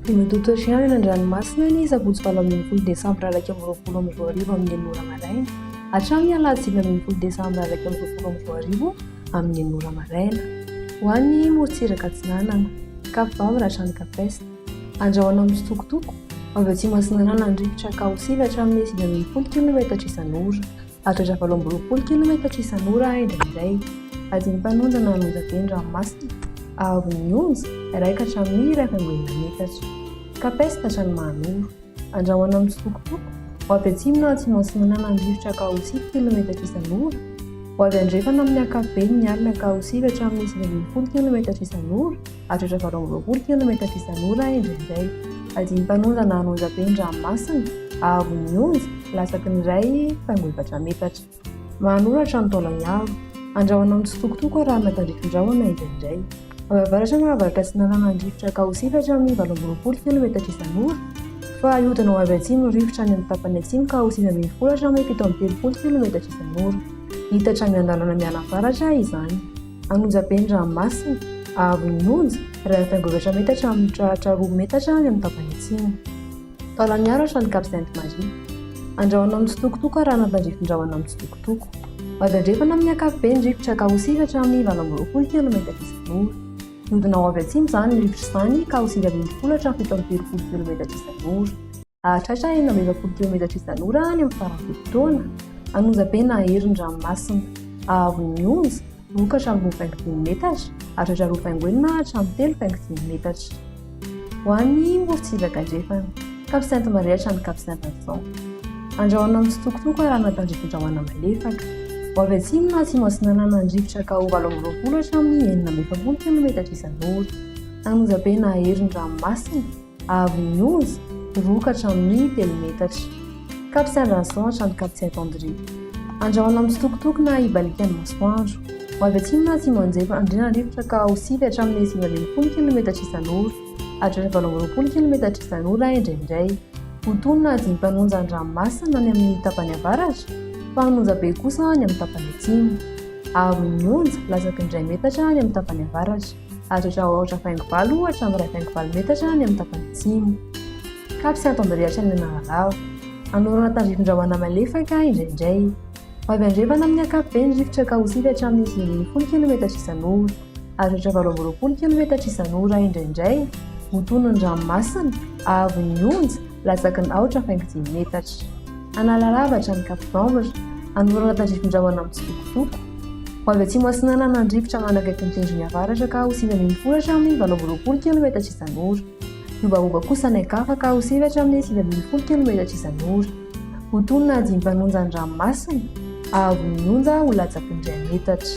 Ny matotoa ihany any an-dranomasina ny sabotsy 18 desambra 2021 amin'ny 6 ora maraina hatramin'ny alahady 19 desambra 2021 amin'ny 6 ora maraina. Ho an'ny morontsiraka atsinanana, Cap Vambre hatrany Cap Est. Andrahona mitsitokotoko, avy atsimo atsinanana ny rivotra ka ho sivy hatramin'ny 19 kilometatra isan'ora. Hatratra 28 kilometatra isan'ora indraindray. Adin'ny mpanonja na an'onjabe ny ranomasina, haavon'ny onja, iray ka hatramin'ny 1,6 metatra. Cap Est hatrany Mahanoro. Andrahona mitsitokotoko, ho avy atsimo na atsimo atsinanana ny rivotra ka ho sivy kilometatra isan'ora. Ho avy andrefana amin'ny ankapobeny ny alina ka ho sivy hatramin'ny 19 kilometatra isan'ora. Hatratra 28 kilometatra isan'ora indraindray. Adin'ny-mpanonja na an'onjabe ny ranomasina, haavon'ny onja, latsaky ny 1,4 metatra. Mahanoratra ny taolany-aro. Andrahona mitsitokotoko arahina tandrifin-drahona indraindray. Avy avaratra na avaratra atsinanana ny rivotra ka ho sivy hatramin'ny 28 kilometatra isan'ora, fa hihodina ho avy atsimo ny rivotra any amin'ny tapany atsimo ka ho 19 hatramin'ny 37 kilometatra isan'ora. Hitatra miandalana mianavaratra izany. An'onjabe ny ranomasina, haavon'ny onja, 1,4 metatra amin'ny tratra 2 metatra any amin'ny tapany atsimo. Taolagnaro hatrany Cap Sainte Marie. Andrahona mitsitokotoko arahina tandrifin-drahona mitsitokotoko. Ho avy andrefana amin'ny ankapobeny ny rivotra ka ho sivy hatramin'ny 28 kilometatra isan'ora. Hihodina ho avy atsimo izany rivotra izany ka ho 19 hatramin'ny 37 kilometatra isan'ora. Hahatratra 46 kilometatra isan'ora any amin'ny faran'ny fe-potoana. An'onjabe na hery ny ranomasina. Haavon'ny onja, roa ka hatramin'ny 2,5 metatra, hahatratra 2,6 hatramin'ny 3,5 metatra. Ho an'ny morontsiraka andrefana, Cap Sainte Marie hatrany Cap Saint Vincent. Andrahona mitsitokotoko arahina tandrifin-drahona malefaka. Ho avy atsimo na atsimo atsinanana ny rivotra ka ho 28 hatramin'ny 46 kilometatra isan'ora. An'onjabe na hery ny ranomasina. Haavon'ny onja, roa ka hatramin'ny telo metatra. Cap Saint-Vincent hatrany Cap Saint-André. Andrahona mitsitokotoko na hibaliaka ny masoandro. Ho avy atsimo na atsimo andrefana ny rivotra ka ho sivy hatramin'ny 19 kilometatra isan'ora, hatrany 28 kilometatra isan'ora indraindray. Ho tony na adin'ny-mpanonja ny ranomasina any amin'ny tapany avaratra, fa hanonja be kosa any amin'ny tapany atsimo. Haavon'ny onja, latsaky ny iray metatra any amin'ny tapany avaratra. Hahatratra aotra faingo valo hatramin'ny iray faingo valo metatra any amin'ny tapany atsimo. Cap Saint André hatrany Analalava. Anorana tandrifin-drahona malefaka indraindray. Ho avy andrefana amin'ny ankapobeny ny rivotra ka ho sivy hatramin'ny 19 kilometatra isan'ora. Hahatratra 28 kilometatra isan'ora indraindray. Ho tony ny ranomasina, haavon'ny onja, latsaky ny aotra faingo dimy metatra. Analalava hatrany Cap d'Ambre, anorana tandrifin-drahona mitsitokotoko. Ho avy atsimo atsinanana ny rivotra manakaiky ny tendrony avaratra ka ho 19 hatramin'ny 28 kilometatra isan'ora. Hiovaova kosa any an-kafa ka ho sivy hatramin'ny 19 kilometatra isan'ora. Ho tony na dimy mpanonja ny ranomasina, haavon'ny onja ho latsaky ny iray metatra.